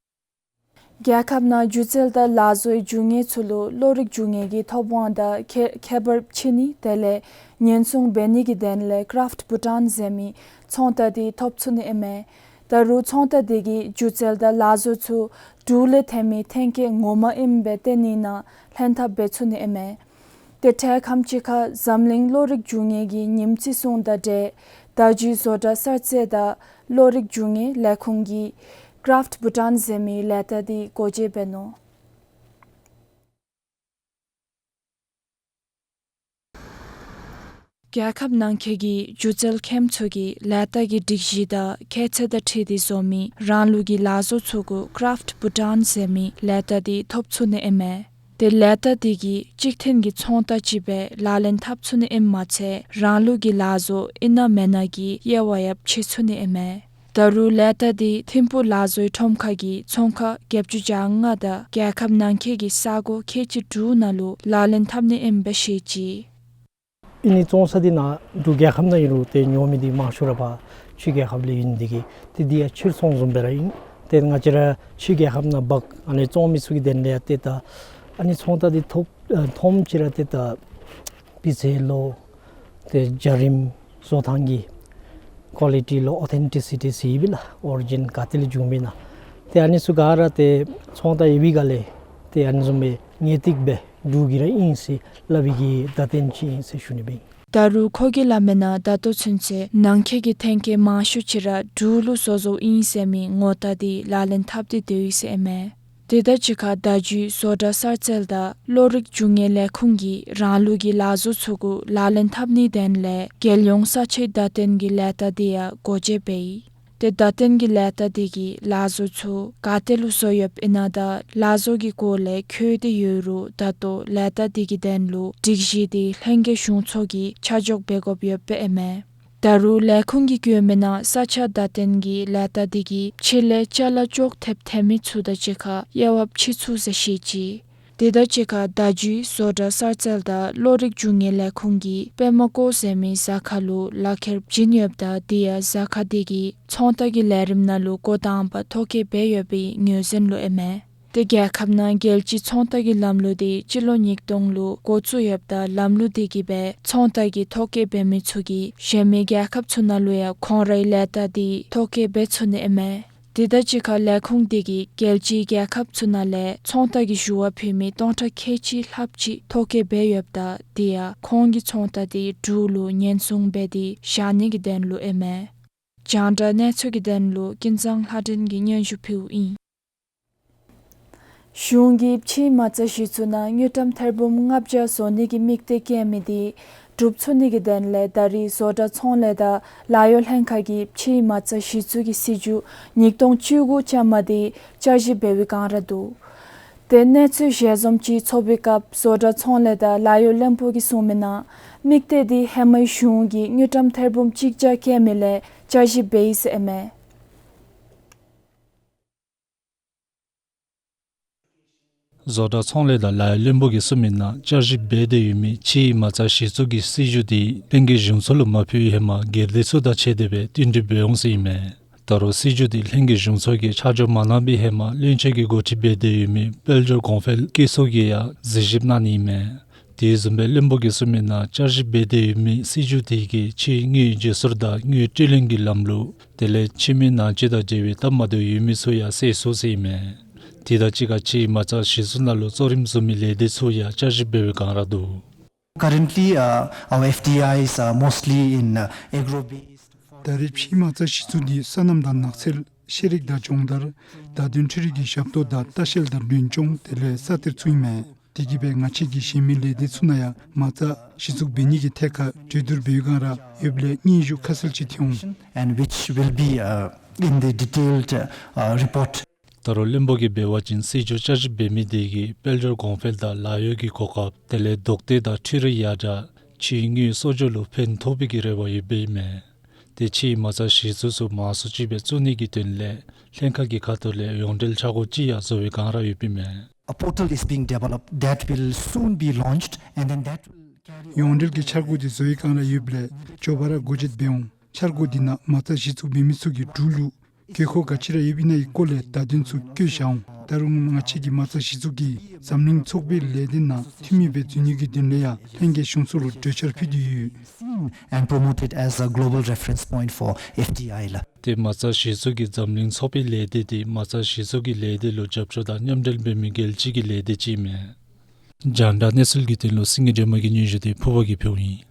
རྒྱལ་ཁབ་ནང་སྒྱུ་རྩལ་དང་ལག་བཟོའི་རྒྱུ་དངོས་ཚུ་ལུ་བློ་རིག་རྒྱུ་དངོས་ཀྱི་ཐོབ་དབང་དང་ཁེ་ཁྱད་པར་ཕྱེ་ནི་དེ་ལས་ཉེན་སྲུང་འབད་ནི་གི་དོན་ལས་Craft Bhutan ཟེར་མི་ཚོང་རྟགས་འདི་ཐོབ་ཚུགས་ནི་ཨིན་མས། ད་རུང་ཚོང་རྟགས་འདི་གིས་སྒྱུ་རྩལ་དང་ལག་བཟོ་ཚུ་འབྲུག་ལས་ཐོན་མི་ཐོན་སྐྱེད་ངོ་མ་ཨིནམ་སྦེ་སྟོན་ནི་ནང་ལྷན་ཐབས་འབད་ཚུགས་ནི་ཨིན་མས། ཏེ་འཕྲལ་ཁམས་ཅིག་ཁར་འཛམ་གླིང་བློ་རིག་རྒྱུ་དངོས་ཀྱི་ཉིནམ་བརྩི་སྲུང་དང་འབྲེལ་བརྡ་བརྒྱུད་བཟོ་གྲྭ་གསར་རྩལ་དང་བློ་རིག་རྒྱུ་དངོས་ལས་ཁུངས་ཀྱིས་Craft Bhutan ཟེར་མི་ལས་རྟགས་འདི་སྒོ་འབྱེད་འབད་ནུག། རྒྱལ་ཁབ་ནང་འཁོད་ཀྱི་སྒྱུ་རྩལ་མཁནམ་ཚུ་གིས་ལས་རྟགས་ཀྱི་སྒྲིག་གཞི་དང་ཁྱད་ཚད་དང་འཁྲིལ་ཏེ་བཟོ་མི་རང་ལུགས་ཀྱི་ལག་བཟོ་ཚུ་གུ་Craft Bhutan ཟེར་མི་ལས་རྟགས་འདི་ཐོབ་ཚུགས་ནི་ཨིན་མས། ཏེ་ལས་རྟགས་འདི་གིས་གཅིག་མཐུན་གྱི་ཚོང་རྟགས་ཅིག་སྦེ་ལག་ལེན་འཐབ་ཚུགས་ནི་ཨིནམ་མ་ཚད་རང་ལུགས་ཀྱི་ལག་བཟོ་ཨིན་ན་མེན་ན་གི་དབྱེ་བ་ཡང་ཕྱེ་ཚུགས་ནི་ཨིན་མས། ད་རུང་ལས་རྟགས་འདི་ཐིམ་ཕུག་ལག་བཟོའི་ཁྲོམ་ཁར་གྱི་ཚོང་ཁང་བརྒྱད་ཅུ་གྱ་ལྔ་དང་རྒྱལ་ཁབ་ནང་འཁོད་ཀྱི་ས་གོ་ཁལ་གཅིག་དྲུག་ནང་ལུ་ལག་ལེན་འཐབ་ནི་ཨིནམ་སྦེ་བཤད་ཅི། ཨ་ནི་བཙོང་ས་འདི་ནཱ་འབྲུག་རྒྱལ་ཁབ་ནང་ཨིན་རུང་ཏེ་ཉོ་མི་འདི་མང་ཤོས་ར་ཕར་ཕྱི་རྒྱལ་ཁབ་ལས་ཨིན། འདི་གིས་ཏེ་འདི་ཡང་ཕྱིར་ཚོང་བཟུམ་སྦེ་ར་ཨིན། ཏེ་ང་བཅས་ར་ཕྱི་རྒྱལ་ཁབ་ནང་འབག་ཨ་ནི་བཙོང་མི་ཚུ་གི་དོན་ལས་ཡང་ཏེ་ད་ཨ་ནི་ཚོང་རྟགས་འདི་ཐོབ་ཨ་ཐོནམ་ཅིག་ར་ཏེ་ད་སྤུས་ཚད་ལོ་ཏེ་འཇའ་རིསམོ་བཟོ་ཐངས་ཀྱི་ཀོ་ལི་ཊི་ལོ་ཨོ་ཐེན་ཊི་སི་ཊི་ཟེར་ཨིན་པས་ལགས། ཨོ་རི་ཇིན་ག་ཏེ་ལས་བྱུང་མི་ན། ཏེ་ཨ་ནི་ཚུ་ག་ར་ཏེ་ཚོང་རྟགས་ཡོད་པའི་སྒང་ལས་ཏེ་ཨ་ནི་བཟུམ་སྦེ་ངེས་ཏིག་སྦེ་འབྲུག་གི་ར་ཨིན་ཟེར་སླབ་པའི་གི་བརྡ་སྟོན་ཅིག་ཨིན་ཟེར་ཞུ་ནི་སྦེ་ཨིན། ད་རུང་ཁོ་གིས་སླབ་མི་ནང་ད་ལྟོ་ཚུན་ཚོད་ནང་འཁོད་ཀྱི་ཐོན་སྐྱེད་མང་ཤོས་ཅིག་ར་འབྲུག་ལུ་བཟོ་བཟོཝ་ཨིན་ཟེར་མི་ངོ་རྟགས་འདི་ལག་ལེན་འཐབ་སྟེ་སྡོད་ཡི་ཟེར་ཨིན་མས། དེ་དང་གཅིག་ཁར་བརྡ་བརྒྱུད་བཟོ་གྲྭ་གསར་རྩལ་དང་བློ་རིག་རྒྱུ་དངོས་ལས་ཁུངས་ཀྱིས་རང་ལུགས་ཀྱི་ལག་བཟོ་ཚུ་གུ་ལག་ལེན་འཐབ་ནིའི་དོན་ལས་རྒྱལ་ཡོངས་ས་ཆའི་བརྡ་སྟོན་གྱི་ལས་རྟགས་འདི་ཡང་སྒོ་འབྱེད་འབད་ཡི། ཏེ་བརྡ་སྟོན་གྱི་ལས་རྟགས་དེ་གིས་ལག་བཟོ་ཚུ་ག་ཏེ་ལུ་བཟོ་ཡོདཔ་ཨིན་ན་དང་ལག་བཟོ་གི་སྐོར་ལས་འཁོད་དེ་ཡོད་རུང་ད་ལྟོ་ལས་རྟགས་དེ་གི་དོན་ལུ་སྒྲིག་གཞི་དེ་ལྷན་རྒྱས་གཞུང་ཚོགས་ཀྱིས་ཆ་འཇོག་འབད་དགོཔ་ཡོདཔ་ཨིན་མས། ད་རུང་ལས་ཁུངས་ཀྱིས་བཀོད་མི་ནང་ས་ཆ་བརྡ་སྟོན་གྱི་ལས་རྟགས་དེ་གིས་ཕྱི་ལས་ཅ་ལ་ཅོག་འཐདཔ་འཐད་མི་ཚུ་དང་གཅིག་ཁར་དབྱེ་བ་ཕྱེ་ཚུགས་ཟེར་བཤད་ཅི། དེ་དང་གཅིག་ཁར་བརྡ་བརྒྱུད་བཟོ་གྲྭ་གསར་རྩལ་དང་གློག་རིག་རྒྱུ་དངོས་ལས་ཁུངས་ཀྱིས་པདྨ་བཀོད་ཟེར་མི་ཟ་ཁང་ལུ་ལག་ཁྱེར་བྱིན་ཡོདཔ་ད་དེ་ཡང་ཟ་ཁང་དེ་གིས་ཚོང་རྟགས་ཀྱི་ལས་རིམ་ནང་ལུ་འགོ་དང་པ་ཐོ་བཀོད་འབད་ཡོད་པའི་ངོས་འཛིན་ལུ་ཨིན་མས། ཏེ་རྒྱལ་ཁབ་ནང་རྒྱལ་སྤྱིའི་ཚོང་རྟགས་ཀྱི་ལམ་ལུགས་དེ་སྤྱི་ལོ་ཉིས་སྟོང་ལུ་འགོ་བཙུགས་ཡོདཔ་ད་ལམ་ལུགས་དེ་གིས་སྦེ་ཚོང་རྟགས་ཀྱི་ཐོ་བཀོད་འབད་མི་ཚུ་གིས་གཞན་མི་རྒྱལ་ཁབ་ཚུ་ནང་ལུ་ཡང་ཁོང་རའི་ལས་རྟགས་དེ་ཐོ་བཀོད་འབད་ཚུགས་ནི་ཨིན་མས། དེ་དང་གཅིག་ཁར་ལས་ཁུངས་དེ་གིས་རྒྱལ་སྤྱིའི་རྒྱལ་ཁབ་ཚུ་ནང་ལས་ཚོང་རྟགས་ཀྱི་ཞུ་བ་ཕུལ་མི་སྟོང་ཕྲག་ཁལ་གཅིག་ལྷགཔ་ཅིག་ཐོ་བཀོད་འབད་ཡོདཔ་ད་དེ་ཡང་ཁོང་གི་ཚོང་རྟགས་དེ་འབྲུག་ལུ་ཉེན་སྲུང་འབད་དེ་བཞག་ནི་གི་དོན་ལུ་ཨིན་མས། རྒྱང་བསྒྲགས་གནས་ཚུལ་གྱི་དོན་ལུ་ཀུན་བཟང་ལྷ་སྒྲོན་གྱིས་སྙན་ཞུ་ཕུལཝ་ཨིན། གཞུང་གིས་ཕྱིའི་མ་རྩ་གཞི་བཙུགས་ནང་དངུལ་ཀྲམ་ཐེར་འབུམ་ལྔ་བརྒྱ་བཟོ་ནི་གི་དམིགས་གཏད་བསྐྱེད་མི་དེ་འགྲུབ་ཚུགས་ནི་གི་དོན་ལས་ད་རེས་བཟོ་གྲྭ་ཚོང་ལས་དང་ལཱ་གཡོག་ལྷན་ཁག་གིས་ཕྱིའི་མ་རྩ་གཞི་བཙུགས་ཀྱི་སྲིད་བྱུས་ཉིས་སྟོང་བཅུ་དགུ་ཅན་མ་དེ་བསྐྱར་ཞིབ་འབད་བའི་བསྒང་ར་འདུག། ཏེ་གནས་ཚུལ་ཞལ་འཛོམས་ཅིག་ཚོགས་པའི་སྐབས་བཟོ་གྲྭ་ཚོང་ལས་དང་ལཱ་གཡོག་བློན་པོ་གིས་གསུངས་མི་ནང་དམིགས་གཏད་དེ་ཧེ་མའི་གཞུང་གིས་དངུལ་ཀྲམ་ཐེར་འབུམ་གཅིག་བརྒྱ་བསྐྱེད་མི་ལས་བསྐྱར་ཞིབ་འབད་ཡི་ཟེར་ཨིན་མས། བཟོ་གྲྭ་ཚོང་ལས་དང་ལཱ་གཡོག་བློན་པོ་གིས་གསུངས་མི་ནང་བསྐྱར་ཞིབ་འབད་དེ་ཡོད་མི་ཕྱིའི་མ་རྩ་གཞི་བཙུགས་ཀྱི་སྲིད་བྱུས་དེ་ལྷན་རྒྱས་གཞུང་ཚོགས་ལུ་མ་ཕུལ་བའི་ཧེ་མ་སྒེར་སྡེ་ཚུ་དང་ཕྱད་དེ་སྦེ་བསྟུན་གྲོས་འབད་འོང་ཟེར་ཨིན་མས། ད་རུང་སྲིད་བྱུས་དེ་ལྷན་རྒྱས་གཞུང་ཚོགས་ཀྱིས་ཆ་འཇོག་མ་གནང་པའི་ཧེ་མ་བློན་ཆེན་གྱིས་འགོ་ཁྲིད་འབད་དེ་ཡོད་མི་དཔལ་འབྱོར་གོང་འཕེལ་བཀོད་ཚོགས་ཀྱིས་ཡང་གཟིགས་ཞིབ་གནང་ནི་ཨིན་མས། དེ་བཟུམ་སྦེ་བློན་པོ་གིས་གསུངས་མི་ནང་བསྐྱར་ཞིབ་འབད་དེ་ཡོད་མི་སྲིད་བྱུས་དེ་གིས་ཕྱིའི་དངུལ་བརྗེ་སོར་དང་དངུལ་སྤྲོད་ལེན་གྱི་ལམ་ལུགས་དེ་ལས་ཕྱི་མི་ནང་འཛུལ་དང་འབྲེལ་བའི་སྟབས་མ་བདེཝ་ཡོད་མི་ཚུ་ཡང་སེལ་ཚུགས་ཟེར་ཨིན་མས། དེ་དང་གཅིག་ཁར་ཕྱིའི་མ་རྩ་གཞི་བཙུགས་ནང་ལུ་གཙོ་རིམ་བཟུང་མི་ལས་སྡེ་ཚུ་ཡང་བསྐྱར་ཞིབ་འབད་བའི་བསྒང་ར་འདུག། Currently, uh, our F D Is are mostly in, uh, agro-based. ད་རེས་ཕྱིའི་མ་རྩ་གཞི་བཙུགས་འདི་སོ་ནམ་དང་ནགས་ཚལ། ཤེས་རིག་དང་སྦྱོང་བརྡར། བརྡ་དོན་འཕྲུལ་རིག་གི་ཞབས་ཏོག་དང་ལྟ་བཤལ་དང་མགྲོན་སྐྱོང་དེ་ལས་ས་གཏེར་ཚུ་ཨིན་མས། དེ་གིས་སྦེ་ང་བཅས་ཀྱིས་གཞན་མི་ལས་སྡེ་ཚུ་ནང་ཡང་མ་རྩ་གཞི་བཙུགས་འབད་ནི་གི་ཐད་ཁར་གྲོས་བསྡུར་འབད་བའི་བསྒང་ར་ཡོདཔ་ལས་སྙན་ཞུ་ཁ་གསལ་ཅིག་ཐོན་འོང་། And which will be, uh, in the detailed, uh, uh, report. ད་རུང་བློན་པོ་གིས་འབད་བ་ཅིན་སྲིད་བྱུས་བསྐྱར་ཞིབ་འབད་མི་དེ་གིས་དཔལ་འབྱོར་གོང་འཕེལ་དང་ལཱ་གཡོག་གི་གོ་སྐབས་དེ་ལས་ལྡོག་ཐབས་དང་འཕྲུལ་རིག་ཡར་དྲག་ཕྱིའི་དངུལ་གསོག་འཇོག་ལུ་ཕན་ཐོགས་པའི་གི་རེ་བ་ཡོདཔ་ཨིན་མས། ཏེ་ཕྱིའི་མ་རྩ་གཞི་བཙུགས་ཚུ་མང་སུ་ཅིག་སྦེ་བཙུགས་ནི་གི་དོན་ལས་ལྷན་ཁག་གི་ཁ་ཐུག་ལས་ཡོངས་འབྲེལ་འཆར་སྒོ་ཅིག་ཡང་བཟོ་བའི་བསྒང་ར་ཡོདཔ་ཨིན་མས། A portal is being developed that will soon be launched, and then that will carry on. ཡོངས་འབྲེལ་གྱི་འཆར་སྒོ་དེ་བཟོ་བའི་བསྒང་ར་ཡོདཔ་ལས་མགྱོགས་པ་ར་འགོ་འབྱེད་འབད་འོང་། འཆར་སྒོ་དེ་ནང་མ་རྩ་གཞི་བཙུགས་འབད་མི་ཚུ་གིས་འབྲུག་ལུ་དགོས་མཁོ་ག་ཅི་ར་ཡོདཔ་ཨིན་ན་གི་སྐོར་ལས་བརྡ་དོན་ཚུ་བཀོད་བཞག་འོང་། ད་རུང་ང་བཅས་ཀྱི་མ་རྩ་གཞི་བཙུགས་ཀྱིས་འཛམ་གླིང་ཚོགས་པའི་ལས་སྡེ་ནང་འཐུས་མི་སྦེ་འཛུལ་ནི་གི་དོན་ལས་ཡང་ལྷན་རྒྱས་གཞུང་ཚོགས་ལུ་གྲོས་འཆར་ཕུལ་ཏེ་ཡོད། Seen and promoted as a global reference point for F D I ལགས། ཏེ་མ་རྩ་གཞི་བཙུགས་ཀྱིས་འཛམ་གླིང་ཚོགས་པའི་ལས་སྡེ་དེ་མ་རྩ་གཞི་བཙུགས་ཀྱི་ལས་སྡེ་ལུ་རྒྱབ་སྐྱོར་དང་མཉམ་འབྲེལ་འབད་མི་རྒྱལ་སྤྱི་གི་ལས་སྡེ་ཅིག་ཨིན་མས། རྒྱང་བསྒྲགས་གནས་ཚུལ་གྱི་དོན་ལུ་སེང་གེ་སྒྲོལ་མ་གི་སྙན་ཞུ་དེ་ཕུར་པ་གིས་ཕུལཝ་ཨིན།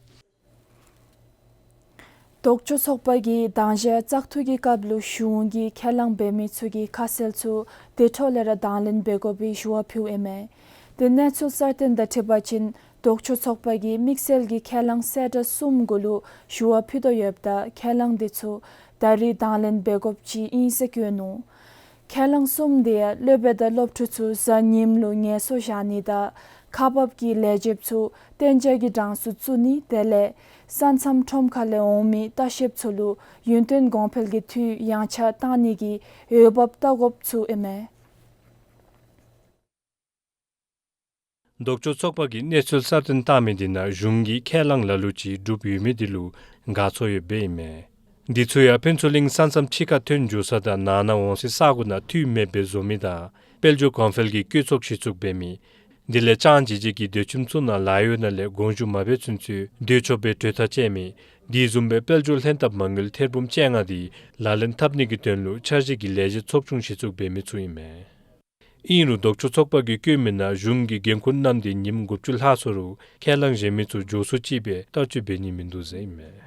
ལྡོག་ཕྱོགས་ཚོགས་པ་གིས་དང་ཞག་བཙག་འཐུ་གི་སྐབས་ལུ་གཞུང་གིས་ཁས་བླངས་འབད་མི་ཚུ་གི་ཁ་གསལ་ཚུ་དེ་འཕྲོ་ལས་ར་དང་ལེན་འབད་དགོ་པའི་ཞུ་བ་ཕུལཝ་ཨིན་མས། ཏེ་གནས་ཚུལ་གསར་བཏོན་དང་འཁྲིལ་བ་ཅིན་ལྡོག་ཕྱོགས་ཚོགས་པ་གིས་དམིགས་བསལ་གྱི་ཁས་བླངས་གསལ་བསྒྲགས་གསུམ་གུ་ལུ་ཞུ་བ་ཕུལ་དོ་ཡོདཔ་ད་ཁས་བླངས་དེ་ཚུ་ད་རེས་དང་ལེན་འབད་དགོཔ་ཅིག་ཨིན་ཟེར་བཀོད་ནུག། ཁས་བླངས་གསུམ་དེ་ཡང་སློབ་དཔོན་དང་སློབ་ཕྲུག་ཚུ་གཟའ་ཉིམ་ལུ་ངལ་གསོ་བཞག་ནི་དང་ཁག་འབག་གི་ལས་བྱེདཔ་ཚུ་གཏན་འཇགས་ཀྱི་གྲངས་སུ་བཙུགས་ནི་དེ་ལས་ས་མཚམས་ཁྲོམ་ཁ་ལས་འོང་མི་ལྟ་བཤལཔ་ཚུ་ལུ་ཡུན་བརྟན་གོང་འཕེལ་གྱི་འཐུས་ཡང་ཆག་བཏང་ནི་གི་འོས་འབབ་བལྟ་དགོཔ་ཚུ་ཨིན་མས། ལྡོག་ཕྱོགས་ཚོགས་པ་གིས་གནས་ཚུལ་གསར་བཏོན་བཏང་མི་དེ་ནང་གཞུང་གི་ཁས་བླངས་ལ་ལུ་ཅིག་གྲུབ་ཡོད་མི་དེ་ལུ་དགའ་ཚོར་ཡོདཔ་ཨིན་མས། འདི་ཚུ་ཡང་ཕུན་ཚོགས་གླིང་ས་མཚམས་ཕྱི་ཁར་ཐོན་འགྱོ་ས་དང་ནང་ན་འོང་སའི་ས་གོ་ནང་འཐུས་མེདཔ་སྦེ་བཟོ་མི་དང་དཔལ་འབྱོར་གོང་འཕེལ་གྱི་བཀོད་ཚོགས་གཞི་བཙུགས་འབད་མི་དེ་ལས་ཅང་ཅེ་ཅེ་གི་སྡོད་ཁྱིམ་ཚུ་ནང་ལཱ་གཡོག་ནང་ལས་དགོངས་ཞུ་མ་འབད་ཚུན་ཚོད་སྡོད་ཆོགཔ་སྦེ་གྲོས་ཐག་བཅད་མི་དེ་བཟུམ་སྦེ་དཔལ་འབྱོར་ལྷན་ཐབས་མ་དངུལ་ཐེར་འབུམ་བཅོ་ལྔ་དེ་ལག་ལེན་འཐབ་ནི་གི་དོན་ལུ་འཆར་གཞི་གི་ལས་བྱེད་ཚོགས་ཆུང་གཞི་བཙུགས་འབད་མི་ཚུ་ཨིན་མས། ཨིན་རུང་ལྡོག་ཕྱོགས་ཚོགས་པ་གིས་བཀོད་མི་ནང་གཞུང་གི་འགན་ཁུར་བསྣམས་ཏེ་ཉིནམ་དགུ་བཅུ་ལྷག་སོང་རུང་ཁས་བླངས་གཞན་མི་ཚུ་འགྱོ་སུ་ཅིག་སྦེ་བརྟག་དཔྱད་འབད་ནི་མིན་འདུག་ཟེར་ཨིན་མས།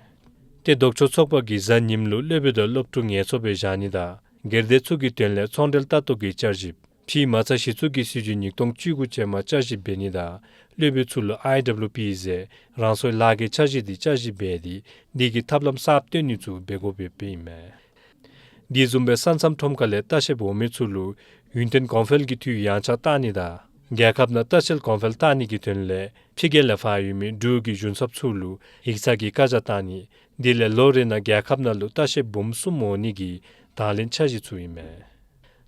ཏེ་ལྡོག་ཕྱོགས་ཚོགས་པ་གིས་གཟའ་ཉིམ་ལུ་སློབ་དཔོན་དང་སློབ་ཕྲུག་ངལ་གསོ་སྦེ་བཞག་ནི་དང་སྒེར་སྡེ་ཚུ་གི་དོན་ལས་ཚོང་འབྲེལ་ལྟ་རྟོག་གི་བསྐྱར་ཞིབ་ཕྱིའི་མ་རྩ་གཞི་བཙུགས་ཀྱི་སྲིད་བྱུས་ཉིས་སྟོང་བཅུ་དགུ་ཅན་མ་བསྐྱར་ཞིབ་འབད་ནི་དང་སློབ་དཔོན་ཚུ་ལུ་ཨའི་ཌབ་ལུ་པི་ཟེར་རང་སོའི་ལཱ་གི་འཆར་གཞི་དེ་བསྐྱར་ཞིབ་འབད་དེ་དེ་གི་ཐབས་ལམ་གསརཔ་སྟོན་ནི་ཚུ་འབད་དགོཔ་ཡོདཔ་ཨིན་མས། དེ་བཟུམ་སྦེ་ས་མཚམས་ཁྲོམ་ཁ་ལས་ལྟ་བཤལཔ་འོང་མི་ཚུ་ལུ་ཡུན་བརྟན་གོང་འཕེལ་གྱི་འཐུས་ཡངས་ཆག་བཏང་ནི་དང་རྒྱལ་ཁབ་ནང་ལྟ་བཤལ་གོང་འཕེལ་བཏང་ནི་གི་དོན་ལས་ཕྱི་རྒྱལ་ལས་ཕར་ཡོད་མི་འབྲུག་གི་གཞུང་ཚབ་ཚུ་ལུ་ཡིག་ཚང་གི་བཀའ་རྒྱ་བཏང་ནི་དེ་ལས་ལོ་རེ་ནང་རྒྱལ་ཁབ་ནང་ལུ་ལྟ་བཤལཔ་འབུམ་གསུམ་འོང་ནི་གི་དང་ལེན་འཆར་གཞི་ཚུ་ཨིན་མས།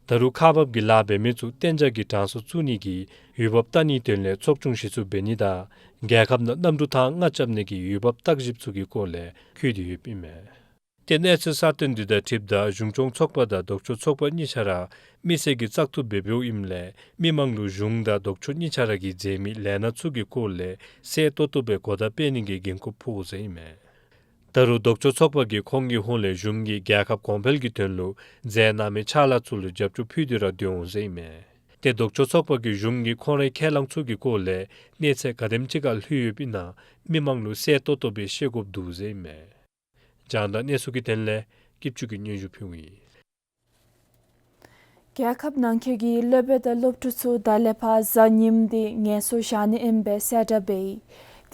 ད་རུང་ཁག་འབགཔ་གི་ལཱ་འབད་མི་ཚུ་གཏན་འཇགས་ཀྱི་གྲངས་སུ་བཙུགས་ནི་གི་འོས་འབབ་བལྟ་ནིའི་དོན་ལས་ཚོགས་ཆུང་གཞི་བཙུགས་འབད་ནི་དང་རྒྱལ་ཁབ་ནང་གནམ་གྲུ་ཐང་ལྔ་རྐྱབ་ནི་གི་འོས་འབབ་བལྟ་ཞིབ་ཚུ་གི་སྐོར་ལས་བཀོད་དེ་ཡོདཔ་ཨིན་མས། ཏེ་གནས་ཚུལ་གསར་བཏོན་འདི་དང་འཁྲིལཝ་ད་གཞུང་སྐྱོང་ཚོགས་པ་དང་ལྡོག་ཕྱོགས་ཚོགས་པ་གཉིས་ཆ་ར་མི་སེར་གྱིས་བཙག་འཐུ་འབད་འབདཝ་ཨིནམ་ལས་མི་མང་ལུ་གཞུང་དང་ལྡོག་ཕྱོགས་གཉིས་ཆ་ར་གིས་མཛད་མི་ལས་སྣ་ཚུ་གི་སྐོར་ལས་གསལ་ཏོག་ཏོ་སྦེ་གོ་བརྡ་སྤེལ་ནི་གི་འགན་ཁུར་ཕོག་ཟེར་ཨིན་མས། ད་རུང་ལྡོག་ཕྱོགས་ཚོགས་པ་གིས་ཁོང་གི་ཧོངས་ལས་གཞུང་གིས་རྒྱལ་ཁབ་གོང་འཕེལ་གྱི་དོན་ལུ་མཛད་གནང་མི་ཕྱག་ལཱ་ཚུ་ལུ་རྒྱབ་སྐྱོར་ཕུལ་ཏེ་ར་སྡོད་འོང་ཟེར་ཨིན་མས། ཏེ་ལྡོག་ཕྱོགས་ཚོགས་པ་གིས་གཞུང་གིས་ཁོང་རའི་ཁས་བླངས་ཚུ་གི་སྐོར་ལས་གནས་ཚད་ག་དེམ་ཅིག་ཁར་ལྷོད་ཡོདཔ་ཨིན་ན་མི་མང་ལུ་གསལ་ཏོག་ཏོ་སྦེ་ཤེས་དགོཔ་འདུག་ཟེར་ཨིན་མས། རྒྱང་བསྒྲགས་གནས་ཚུལ་གྱི་དོན་ལས་སྐྱིད་ཆུ་གིས་སྙན་ཞུ་ཕུལཝ་ཨིན། རྒྱལ་ཁབ་ནང་འཁོད་ཀྱི་སློབ་དཔོན་དང་སློབ་ཕྲུག་ཚུ་ད་ལས་ཕར་གཟའ་ཉིམ་འདི་ངལ་གསོ་བཞག་ནི་ཨིན་པའི་གསལ་བསྒྲགས་འབད་ཡི།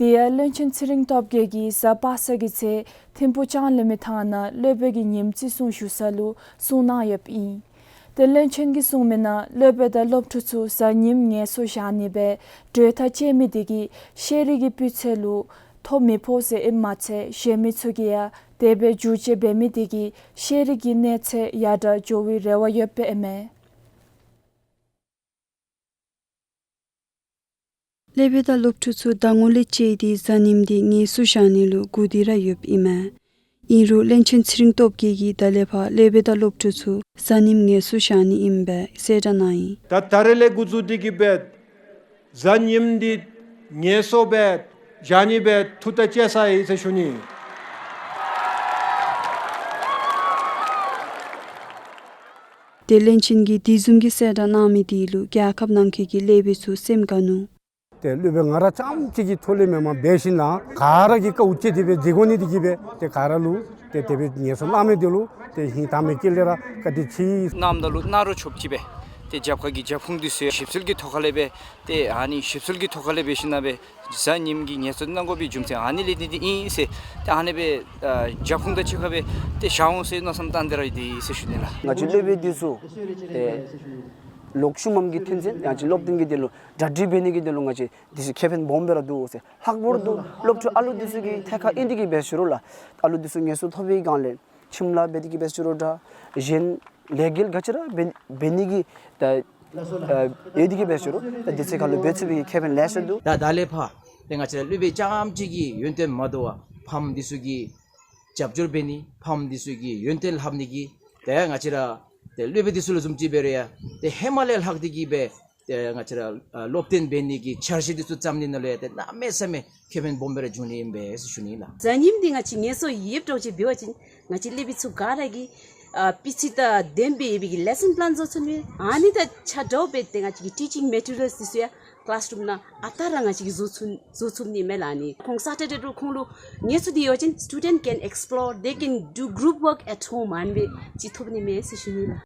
དེ་ཡང་བློན་ཆེན་ཚེ་རིང་སྟོབས་རྒྱས་ཀྱིས་གཟའ་པ་སངས་ཀྱི་ཚེ་ཐིམ་ཕུག་ལྕང་གླིང་མི་ཐང་ནང་སློབ་དཔོན་གྱི་ཉིནམ་བརྩི་སྲུང་ཞུ་ས་ལུ་གསུངས་གནང་ཡོདཔ་ཨིན། ཏེ་བློན་ཆེན་གྱིས་གསུངས་མི་ནང་སློབ་དཔོན་དང་སློབ་ཕྲུག་ཚུ་གཟའ་ཉིམ་ངལ་གསོ་བཞག་ནི་སྦེ་གྲོས་ཐག་བཅད་མི་དེ་གིས་ཤེས་རིག་གི་སྤུས་ཚད་ལུ་ཐོ་མི་ཕོག་ཟེར་ཨིནམ་མ་ཚད་གཞན་མི་ཚུ་གིས་ཡང་དེ་སྦེ་བསྒྱུར་བཅོས་འབད་མི་དེ་གིས་ཤེས་རིག་གི་གནས་ཚད་ཡར་དྲག་འགྱོ་བའི་རེ་བ་ཡོདཔ་ཨིན་མས། སློབ་དཔོན་དང་སློབ་ཕྲུག་ཚུ་ཟླ་ངོ་ལས་བཅད་དེ་གཟའ་ཉིམ་འདི་ངལ་གསོ་བཞག་ནི་ལུ་བསྒུགས་ཏེ་ར་ཡོདཔ་ཨིན་མས། ཨིན་རུང་བློན་ཆེན་ཚེ་རིང་སྟོབས་རྒྱས་ཀྱིས་ད་ལས་ཕར་སློབ་དཔོན་དང་སློབ་ཕྲུག་ཚུ་གཟའ་ཉིམ་ངལ་གསོ་བཞག་ནི་ཨིན་པའི་གསལ་བསྒྲགས་གནང་ཡི། ད་ད་རེས་ལས་འགོ་བཙུགས་ཏེ་གིས་སྦེ་གཟའ་ཉིམ་འདི་ངལ་གསོ་སྦེ་བཞག་ནི་སྦེ་ཐུགས་ཐག་བཅད་ཚར་ཡི་ཟེར་ཞུ་ནི། ཏེ་བློན་ཆེན་གྱིས་དེ་བཟུམ་གྱི་གསལ་བསྒྲགས་གནང་མི་དེ་ལུ་རྒྱལ་ཁབ་ནང་འཁོད་ཀྱི་སློབ་དཔོན་ཚུ་སེམས་དགའ་ནུག། ཏེ་སློབ་དཔོན་ང་ར་རྐྱངམ་གཅིག་གི་ཐོག་ལས་མེནམ་འབད་ཞིནམ་ལས་ག་ར་གིས་བཀའ་དབུ་ཁྲིད་དེ་སྦེ་མཛད་དགོ་ནི་དེ་གིས་སྦེ་ཏེ་ག་ར་ལུ་ཏེ་དེ་སྦེ་ངལ་གསོ་གནང་མི་དེ་ལུ་ཏེ་ཧིང་དྭངས་མའི་དཀྱིལ་ལས་ར་བཀའ་དྲིན་ཆེ། གནངམ་ད་ལུ་གནང་རུང་ཆོགཔ་ཅིག་སྦེ་ཏེ་རྒྱབ་ཁ་གི་རྒྱབ་ཁུངས་འདི་ཚུ་ཡང་ཞིབ་འཚོལ་གྱི་ཐོག་ཁ་ལས་སྦེ་ཏེ་ཨ་ནི་ཞིབ་འཚོལ་གྱི་ཐོག་ཁ་ལས་འབད་ཞིནམ་ལས་སྦེ་གཟའ་ཉིམ་གྱི་ངལ་གསོ་གནང་དགོ་པའི་རྒྱུ་མཚན་ཨ་ནི་ལས་འདི་འདི་ཨིན་ཟེར་ཏེ་ཨ་ནི་སྦེ་ཨ་རྒྱབ་ཁུངས་དང་གཅིག་ཁར་སྦེ་ཏེ་བཞག་འོང་ཟེར་མནོ་བསམ་བཏང་སྟེ་ར་ཡོད་དེ་ཟེར་ཞུ་ནི་ལགས། ང་བཅས་སློབ་དཔོན་འདི་ཚུ་ཏེ་ལོག་ཤུལ་མམ་གྱི་ཐོན་ཚད་ཡང་ཅིན་སློབ་སྟོན་གྱི་དོན་ལུ་གྲ་སྒྲིག་འབད་ནི་གི་དོན་ལུ་ང་བཅས་འདི་ཚུ་ཁེ་ཕན་སྦོམ་སྦེ་ར་འདུག་ཟེར། ལྷག་པར་དུ་སློབ་ཕྲུག་ཨ་ལུ་འདི་ཚུ་གི་ཐད་ཁར་ཨིན་དེ་གིས་འབད་ཞུ་རུང་ལགས། ཨ་ལུ་འདི་ཚུ་ངལ་གསོ་ཐོབ་པའི་སྒང་ལས་ཁྱིམ་ལཱ་འབད་དེ་གིས་འབད་ཞུ་རུང་འདྲ། གཞན་ལས་འགུལ་ག་ཅི་ར་འབད་འབད་ནི་གི་ད་ཨ་ཡོད་དེ་གིས་འབད་ཞུ་རུང་ད་འདི་ཚུ་ཁ་ལུ་འབད་ཚུགས་པའི་ཁེ་ཕན་ལེ་ཤ་འདུག། ད་ད་ལས་ཕར་ཏེ་ང་བཅས་ར་སློབ་དཔོན་རྐྱངམ་གཅིག་གི་ཡོན་ཏན་མ་དོ་བར་ཕམ་འདི་ཚུ་གི་རྒྱབ་སྐྱོར་འབད་ནི་ཕམ་འདི་ཚུ་གི་ཡོན་ཏན་ལྷབ་ནི་གི་ཏེ་ང་བཅས་ར་ཏེ་སློབ་དཔོན་འདི་ཚུ་ལུ་བཟུམ་ཅིག་འབད་རུང་ཡང་ཏེ་ཧེ་མ་ལས་ལྷག་སྟེ་གིས་སྦེ་ཏེ་ང་བཅས་ར་ཨ་སློབ་སྟོན་འབད་ནི་གི་འཆར་གཞི་འདི་ཚུ་བརྩམ་ནི་ནང་ལུ་ཡང་ཏེ་གནམ་མེད་ས་མེད་ཁེ་ཕན་སྦོམ་སྦེ་ར་འབྱུང་ནི་ཨིན་པས་ཟེར་ཞུ་ནི་ཨིན་ལགས། གཟའ་ཉིམ་འདི་ང་བཅས་ངལ་གསོ་ཡོདཔ་འདྲཝ་ཅིག་འབད་བ་ཅིན་ང་བཅས་སློབ་དཔོན་ཚུ་ག་ར་གིས་ཨ་སྤུས་ཚད་དང་ལྡན་པའི་ཡོད་པའི་གི་ལེ་སོན་པ་ལཱན་བཟོ་ཚུགས་ནི། ཨ་ནི་དང་ཆ་འདྲཝ་སྦེ་ཏེ་ང་བཅས་ཀྱི་ཊི་ཅིང་མེ་ཊི་རི་ཡལསི་འདི་ཚུ་ཡང་ཀི་ལཱསི་རུམ་ནང་ཨ་རྟག་ར་ང་བཅས་ཀྱིས་བཟོ་ཚུགས་བཟོ་ཚུགས་ནི་མས་ལགས། ཨ་ནི་ཁོང་སེ་ཊར་ཌེ་ལུ་ཁོང་ལུ་ངལ་གསོ་འདི་ཡོད་པ་ཅིན་student can explore, they can do group work at home ཨ་ནི་སྦེ་ཅིག་ཐོབ་ནི་མས་ཟེར་ཞུ་ནི་ལགས།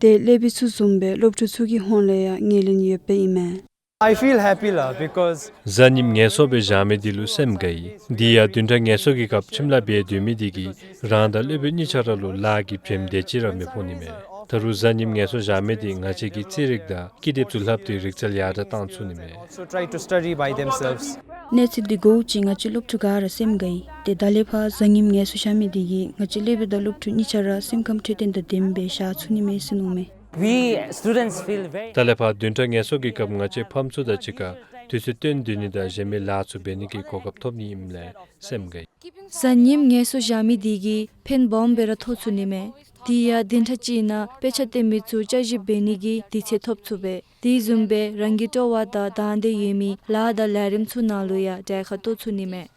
ཏེ་སློབ་དཔོན་ཚུ་བཟུམ་སྦེ་སློབ་ཕྲུག་ཚུ་གི་ཧོངས་ལས་ཡང་ངོས་ལེན་ཡོདཔ་ཨིན་མས། I feel happy ལགས། Because གཟའ་ཉིམ་ངལ་གསོ་སྦེ་བཞག་མི་འདི་ལུ་སེམས་དགའ་ཡི། དེ་ཡང་བདུན་ཕྲག་ངལ་གསོ་གི་སྐབས་ཁྱིམ་ལཱ་འབད་སྡོད་མི་འདི་གིས་རང་དང་སློབ་དཔོན་གཉིས་ཆ་ར་ལུ་ལཱ་གི་བྱེམ་དེ་ཅིག་ར་མི་ཕོག་ནི་མས། ད་རུང་གཟའ་ཉིམ་ངལ་གསོ་བཞག་མི་འདི་ང་བཅས་ཀྱི་རྩིས་རིག་དང་ཀི་དེབ་ཚུ་ལྷབ་སྟེ་རིག་རྩལ་ཡར་དྲག་བཏང་ཚུགས་ནི་མས། Also try to study by themselves. གནས་ཚུལ་འདི་གོཝ་ཅིག་ང་བཅས་སློབ་ཕྲུག་ག་ར་སེམས་དགའ་ཡི། ཏེ་ད་ལས་ཕར་གཟའ་ཉིམ་ངལ་གསོ་བཞག་མི་འདི་གིས་ང་བཅས་སློབ་དཔོན་དང་སློབ་ཕྲུག་གཉིས་ཆ་ར་སེམས་ཁམས་འཕྲོད་བསྟེན་དང་ལྡནམ་སྦེ་བཞག་ཚུགས་ནི་མས་ཟེར་མནོཝ་མས། We students feel very ད་ལས་ཕར་བདུན་ཕྲག་ངལ་གསོ་གི་སྐབས་ང་བཅས་ཕམ་ཚུ་དང་གཅིག་ཁར་དུས་ཚོད་བཏོན་སྡོད་ནི་དང་གཞན་མི་ལཱ་ཚུ་འབད་ནི་གི་གོ་སྐབས་ཐོབ་ནི་ཨིནམ་ལས་སེམས་དགའ་ཡི། གཟའ་ཉིམ་ངལ་གསོ་བཞག་མི་འདི་གིས་ཕན་སྦོམ་སྦེ་ར་ཐོགས་ཚུགས་ནི་མས། དེ་ཡང་བདུན་ཕྲག་གཅིག་ནང་དཔེ་ཆ་སྟོན་མི་ཚུ་བསྐྱར་ཞིབ་འབད་ནི་གི་དུས་ཚོད་ཐོབ་ཚུགས་པས། དེ་བཟུམ་སྦེ་རང་གི་སྤྲོ་བ་དང་དང་འདོད་ཡོད་མི་ལཱ་དང་ལས་རིམ་ཚུ་ནང་ལུ་ཡང་གྲལ་ཁར་གཏོགས་ཚུགས་ནི་མས།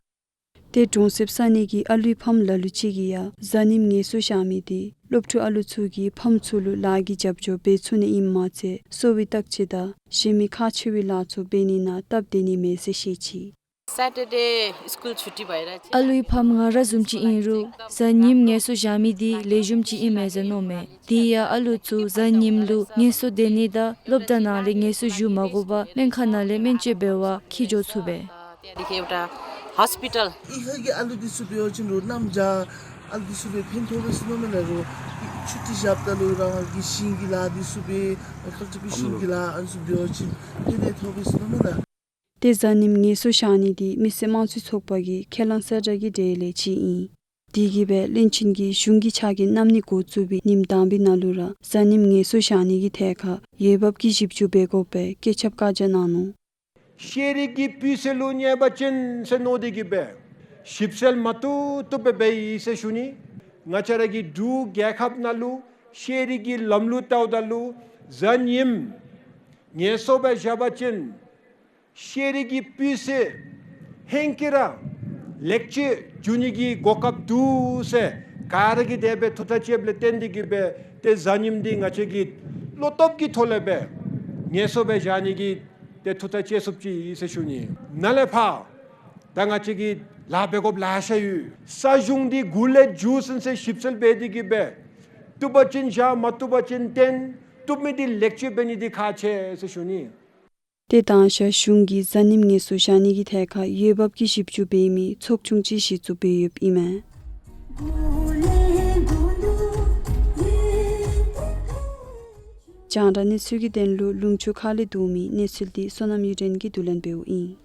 ཏེ་གྲོང་གསེབ་ས་གནས་ཀྱི་ཨ་ལུའི་ཕམ་ལ་ལུ་ཅིག་གིས་ཡང་གཟའ་ཉིམ་ངལ་གསོ་བཞག་མི་འདི་སློབ་ཕྲུག་ཨ་ལུ་ཚུ་གིས་ཕམ་ཚུ་ལུ་ལཱ་གི་རྒྱབ་སྐྱོར་འབད་ཚུགས་ནི་ཨིནམ་མ་ཚད་གསོ་བའི་བརྟག་དཔྱད་དང་གཞན་མི་ཁག་ཆེ་བའི་ལཱ་ཚུ་འབད་ནི་ནང་སྟབས་བདེ་ནི་མས་ཟེར་བཤད་ཅི། Saturday school ཆུ་ཊི་བའི་ར་ཅི། ཨ་ལུའི་ཕམ་ང་ར་བཟུམ་ཅིག་ཨིན་རུང་གཟའ་ཉིམ་ངལ་གསོ་བཞག་མི་འདི་ལེགས་ཤོམ་ཅིག་ཨིན་མས་ཟེར་མནོཝ་མས། དེ་ཡང་ཨ་ལུ་ཚུ་གཟའ་ཉིམ་ལུ་ངལ་གསོ་སྡོད་ནི་དང་སློབ་གྲྭ་ནང་ལས་ངལ་གསོ་ཞུ་མ་དགོ་པར་སྨན་ཁང་ནང་ལས་སྨན་བཅོས་འབད་བར་འཁྱིད་འགྱོ་ཚུགས་པས། དེ་ཡང་འདི་ཁེ་ཨུ་ཊ་ཧོསི་པི་ཊལ། ཨི་ཧ་གི་ཨ་ལུ་འདི་ཚུ་འབད་བ་ཅིན་རུང་གནམ་བྱཱར་ཨ་ལུ་འདི་ཚུ་སྦེ་ཕན་ཐོགས་པས་ཟེར་མནོཝ་མས་ལགས། རུང་ཨི་ ཆུ་ཊི་བཞགཔ་ད་ལུ་རང་གི་ཞིང་གི་ལཱ་འདི་ཚུ་འབད་ཨ་ཁོང་ཚུ་གི་ཞིང་གི་ལཱ་ཨ་ནི་ཚུ་འབད་བ་ཅིན་དེ་ལས་ཐོབ་པས་ཟེར་མནོཝ་མས་ལགས། ཏེ་གཟའ་ཉིམ་ངལ་གསོ་བཞག་ནི་འདི་མི་སེར་དམངས་གཙོའི་ཚོགས་པ་གི་ཁས་བླངས་གསལ་བསྒྲགས་ཀྱི་གྲས་ལས་གཅིག་ཨིན། དེ་གིས་སྦེ་བློན་ཆེན་གྱིས་གཞུང་གི་ཕྱག་འགན་བསྣམས་ནི་འགོ་བཙུགས་པའི་ཉིནམ་དང་པའི་ནང་ལུ་ར་གཟའ་ཉིམ་ངལ་གསོ་བཞག་ནི་གི་ཐད་ཁར་འོས་འབབ་ཀྱི་ཞིབ་འཇུག་འབད་དགོ་པའི་བཀོད་ཁྱབ་བཀའ་རྒྱ་གནང་ནུག། ཤེས་རིག་གི་སྤུས་ཚད་ལུ་གནོད་པ་ཅིན་ཟེར་མནོ་སྟེ་གིས་སྦེ་ཞིབ་འཚོལ་མ་བཏུབ་བཏུབ་སྦེ་འབད་ཡི་ཟེར་ཞུ་ནི། ང་བཅས་ར་གི་འབྲུག་རྒྱལ་ཁབ་ནང་ལུ་ཤེས་རིག་གི་ལམ་ལུགས་བལྟཝ་ད་ལུ་གཟའ་ཉིམ་ངལ་གསོ་སྦེ་བཞག་པ་ཅིན་ཤེས་རིག་གི་སྤུས་ཚད་ཧེང་སྐལ་ར་ལེགས་བཅོས་འབྱུང་ནི་གི་གོ་སྐབས་འདུག་ཟེར་ག་ར་གིས་དེ་སྦེ་ཐུགས་ཐག་བཅདཔ་ལས་བརྟེན་ཏེ་གིས་སྦེ་ཏེ་གཟའ་ཉིམ་འདི་ང་བཅས་ཀྱིས་བློ་སྟོབས་ཀྱི་ཐོག་ལས་སྦེ་ངལ་གསོ་སྦེ་བཞག་ནི་གི་ཏེ་ཐུགས་ཐག་བཅད་ཚུགསཔ་ཅིག་ཨིན་ཟེར་ཞུ་ནི། ནཱ་ལས་ཕར་ད་ང་བཅས་ཀྱིས་ལཱ་འབད་དགོཔ་ལེ་ཤ་ཡོད། ས་གཞུང་འདི་འགོ་ལས་མཇུག་ཚུན་ཚོད་ཞིབ་འཚོལ་འབད་དེ་གིས་སྦེ་བཏུབ་པ་ཅིན་བཞག་མ་བཏུབ་པ་ཅིན་བཏོན། བཏུབ་མི་འདི་ལེགས་བཅོས་འབད་ནི་འདི་ཁག་ཆེ་ཟེར་ཞུ་ནི། ཏེ་མདང་ཞག་གཞུང་གིས་གཟའ་ཉིམ་ངལ་གསོ་བཞག་ནི་གི་ཐད་ཁར་འོས་འབབ་ཀྱི་ཞིབ་འཇུག་འབད་མི་ཚོགས་ཆུང་ཅིག་གཞི་བཙུགས་འབད་ཡོདཔ་ཨིན་མས། རྒྱང་བསྒྲགས་གནས་ཚུལ་གྱི་དོན་ལུ་ལུང་ཕྱོགས་ཁ་ལས་བསྡུ་མི་གནས་ཚུལ་འདི་བསོད་ནམས་གཡུ་སྒྲོན་གྱིས་བསྡུ་ལེན་འབདཝ་ཨིན།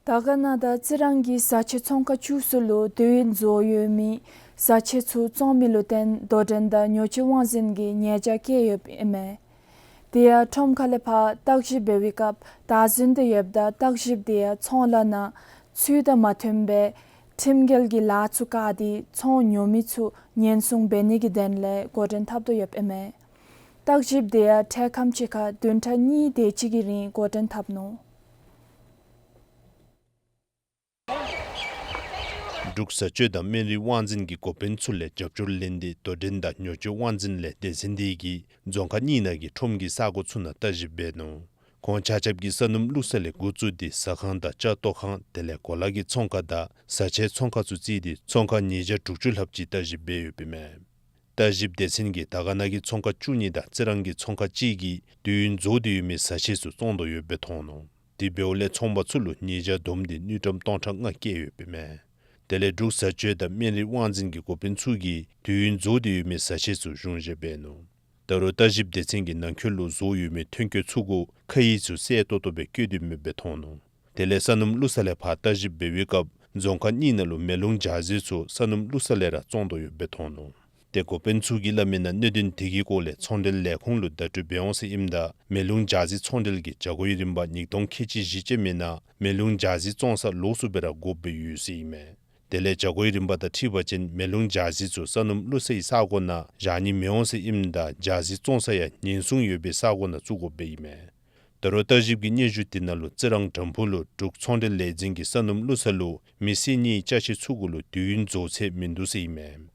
དར་དཀར་ན་དང་རྩི་རང་གི་བཟའ་ཆས་ཚོང་ཁང་བཅུ་གསུམ་ལུ་དུས་ཡུན་རྫོགས་ཡོད་མི་བཟའ་ཆས་ཚུ་བཙོང་མི་ལུ་བརྟེན་དོ་འགྲན་དང་ཉོ་སྤྱོད་དབང་འཛིན་གྱིས་ཉེས་བྱ་བཀལ་ཡོདཔ་ཨིན་མས། དེ་ཡང་ཁྲོམ་ཁ་ལས་ཕར་བརྟག་ཞིབ་འབད་བའི་སྐབས་བདའ་ཟུན་དེ་ཡོདཔ་ད་བརྟག་ཞིབ་དེ་ཡང་ཚོང་ལཱ་ནང་ཚུལ་དང་མ་མཐུན་པའི་ཁྲིམས་འགལ་གྱི་ལཱ་ཚུ་བཀག་སྟེ་ཚོང་ཉོ་མི་ཚུ་ཉེན་སྲུང་འབད་ནི་གི་དོན་ལས་འགོ་འདྲེན་འཐབ་དོ་ཡོདཔ་ཨིན་མས། བརྟག་ཞིབ་དེ་ཡང་འཕྲལ་ཁམས་ཅིག་ཁར་བདུན་ཕྲག་གཉིས་དེ་ཅིག་གི་རིང་འགོ་འདྲེན་འཐབ་ནུག། འབྲུག་བཟའ་སྤྱོད་དང་སྨན་རིགས་དབང་འཛིན་གྱི་འགོ་དཔོན་ཚུ་ལས་རྒྱབ་སྐྱོར་ལེན་ཏེ་དོ་འགྲན་དང་ཉོ་སྤྱོད་དབང་འཛིན་ལས་སྡེ་ཚན་དེ་གིས་རྫོང་ཁག་གཉིས་ནང་གི་ཁྲོམ་གྱི་ས་གོ་ཚུ་ནང་བརྟག་ཞིབ་འབད་ནུག། ཁོང་ཆ་ཁྱབ་ཀྱིས་ས་སྣུམ་བླུག་ས་ལས་འགོ་བཙུགས་ཏེ་ཟ་ཁང་དང་ལྕགས་ཏོག་ཁང་དེ་ལས་གོ་ལ་གི་ཚོང་ཁང་དང་བཟའ་ཆས་ཚོང་ཁང་ཚུ་བརྩིས་ཏེ་ཚོང་ཁང་ཉིས་བརྒྱ་དྲུག་ཅུ་ལྷགཔ་ཅིག་བརྟག་ཞིབ་འབད་ཡོདཔ་ཨིན་མས། བརྟག་ཞིབ་སྡེ་ཚན་གྱིས་དར་དཀར་ན་གི་ཚོང་ཁང་བཅུ་གཉིས་དང་རྩི་རང་གི་ཚོང་ཁང་གཅིག་གིས་དུས་ཡུན་རྫོགས་ཏེ་ཡོད་མི་བཟའ་ཆས་ཚུ་བཙོང་དོ་ཡོདཔ་སྦེ་མཐོང་ནུག། དེ་འབདཝ་ལས་ཚོང་པ་ཚུ་ལུ་ཉེས་བྱ་བསྡོམས་ཏེ་དངུལ་ཀྲམ་སྟོང་ཕྲག་ལྔ་བཀལ་ཡོདཔ་ཨིན་མས། དེ་ལས་འབྲུག་བཟའ་སྤྱོད་དང་སྨན་རིགས་དབང་འཛིན་གྱི་འགོ་དཔོན་ཚུ་གིས་དུས་ཡུན་རྫོགས་ཏེ་ཡོད་མི་བཟའ་ཆས་ཚུ་གཞུང་བཞེས་འབད་ནུག། ད་རུང་བརྟག་ཞིབ་སྡེ་ཚན་གྱིས་ནང་འཁོད་ལུ་བཟོ་ཡོད་མི་ཐོན་སྐྱེད་ཚུ་གུ་ཁ་ཡིག་ཚུ་གསལ་ཏོག་ཏོ་སྦེ་བཀོད་དེ་མེདཔ་སྦེ་མཐོང་ནུག། དེ་ལས་ས་སྣུམ་བླུག་ས་ལས་ཕར་བརྟག་ཞིབ་འབད་བའི་སྐབས་རྫོང་ཁག་གཉིས་ནང་ལུ་མེ་རླུང་འཇའ་ཟེར་ཚུ་ས་སྣུམ་བླུག་ས་ལས་ར་བཙོང་དོ་ཡོདཔ་སྦེ་མཐོང་ནུག། ཏེ་འགོ་དཔོན་ཚུ་གིས་སླབ་མི་ནང་གནད་དོན་དེ་གི་སྐོར་ལས་ཚོང་འབྲེལ་ལས་ཁུངས་ལུ་བརྡ་སྤྲོད་འབད་འོང་ཟེར་ཨིནམ་ད་མེ་རླུང་འཇའ་ཟེར་ཚོང་འབྲེལ་གྱིས་བྱ་སྒོའི་རིམ་པ་ཉིས་སྟོང་ཁལ་གཅིག་བཞི་ཅན་མའི་ནང་མེ་རླུང་འཇའ་ཟེར་བཙོང་ས་ལོགས་སུ་སྦེ་ར་དགོཔ་སྦེ་ཡོད་ཟེར་ཨིན་མས། དེ་ལས་བྱ་སྒོའི་རིམ་པ་དང་འཁྲིལ་བ་ཅིན་མེ་རླུང་འཇའ་ཟེར་ཚུ་ས་སྣུམ་བླུག་སའི་ས་གོ་ནང་བཞག་ནི་མི་འོང་ཟེར་ཨིནམ་ད་འཇའ་ཟེར་བཙོང་ས་ཡང་ཉེན་སྲུང་ཡོད་པའི་ས་གོ་ནང་བཙུགས་དགོཔ་སྦེ་ཨིན་མས། ད་རུང་བརྟག་ཞིབ་ཀྱི་སྙན་ཞུ་དེ་ནང་ལུ་རྩི་རང་དམ་ཕུ་ལུ་འབྲུག་ཚོང་འབྲེལ་ལས་འཛིན་གྱིས་ས་སྣུམ་བླུག་ས་ལུ་མི་སེར་གཉིས་ཅ་ཆས་ཚུ་གུ་ལུ་དུས་ཡུན་རྫོགས་ཚད་མིན་འདུག་ཟེར་ཨིན་མས།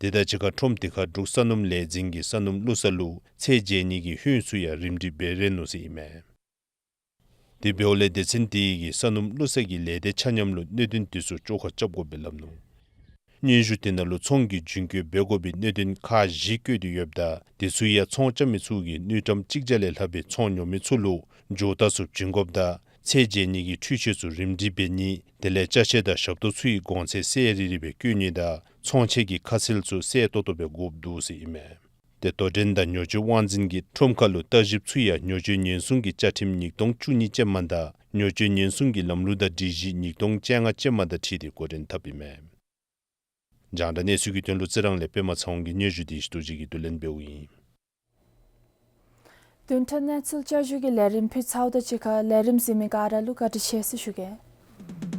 དེ་དང་གཅིག་ཁར་ཁྲོམ་དེ་ཁར་འབྲུག་ས་སྣུམ་ལས་འཛིན་གྱིས་ས་སྣུམ་བླུག་ས་ལུ་ཚད་འཇལ་ནི་གི་ཧོད་ཚུ་ཡང་རིམ་སྒྲིག་འབད་རན་ནུག་ཟེར་ཨིན་མས། དེ་འབདཝ་ལས་སྡེ་ཚན་དེ་གིས་ས་སྣུམ་བླུག་ས་གི་ལས་སྡེ་ཆ་མཉམ་ལུ་གནད་དོན་དེ་ཚུ་བཅོ་ཁ་རྐྱབ་དགོཔ་སྦེ་སླབ་ནུག། སྙན་ཞུ་དེ་ནང་ལུ་ཚོང་གི་རྒྱུན་སྐྱོང་འབད་དགོ་པའི་གནད་དོན་ཁག་བཞི་བཀོད་དེ་ཡོདཔ་ད་དེ་ཚུ་ཡང་ཚོང་རྐྱབ་མི་ཚུ་གིས་དངུལ་ཀྲམ་གཅིག་བརྒྱ་ལས་ལྷག་པའི་ཚོང་ཉོ་མི་ཚུ་ལུ་འཇོག་རྟ་ཚུ་བྱིན་དགོཔ་དང་ཚད་འཇལ་ནི་གི་འཕྲུལ་ཆས་ཚུ་རིམ་སྒྲིག་འབད་ནི་དེ་ལས་ཅ་ཆས་དང་ཞབས་ཏོག་ཚུ་གི་གོང་ཚད་གསལ་རི་རི་སྦེ་བཀོད་ནི་དང་ཚོང་ཆས་ཀྱི་ཁ་གསལ་ཚུ་གསལ་ཏོག་ཏོ་སྦེ་དགོཔ་འདུག་ཟེར་ཨིན་མས། ཏེ་དོ་འགྲན་དང་ཉོ་སྤྱོད་དབང་འཛིན་གྱིས་ཁྲོམ་ཁ་ལུ་བརྟག་ཞིབ་ཚུ་ཡང་ཉོ་སྤྱོད་ཉེན་སྲུང་གི་བཅའ་ཁྲིམས་ཉིས་སྟོང་བཅུ་གཉིས་ཅན་མ་དང་ཉོ་སྤྱོད་ཉེན་སྲུང་གི་ལམ་ལུགས་དང་སྒྲིག་གཞི་ཉིས་སྟོང་བཅོ་ལྔ་ཅན་མ་དང་འཁྲིལ་ཏེ་འགོ་འདྲེན་འཐབ་ཨིན་མས། རྒྱང་བསྒྲགས་གནས་ཚུལ་གྱི་དོན་ལུ་རྩི་རང་ལས་པདྨ་ཚེ་དབང་གི་སྙན་ཞུ་དེ་ཞུ་དོ་ཅིག་གིས་བསྡུ་ལེན་འབདཝ་ཨིན། བདུན་ཕྲག་གནས་ཚུལ་བསྐྱར་ཞུ་གི་ལས་རིམ་ཕུལ་ཚརཝ་དང་གཅིག་ཁར་ལས་རིམ་གཟིགས་མི་ག་ར་ལུ་བཀའ་དྲིན་ཆེ་ཟེར་ཞུ་གེ།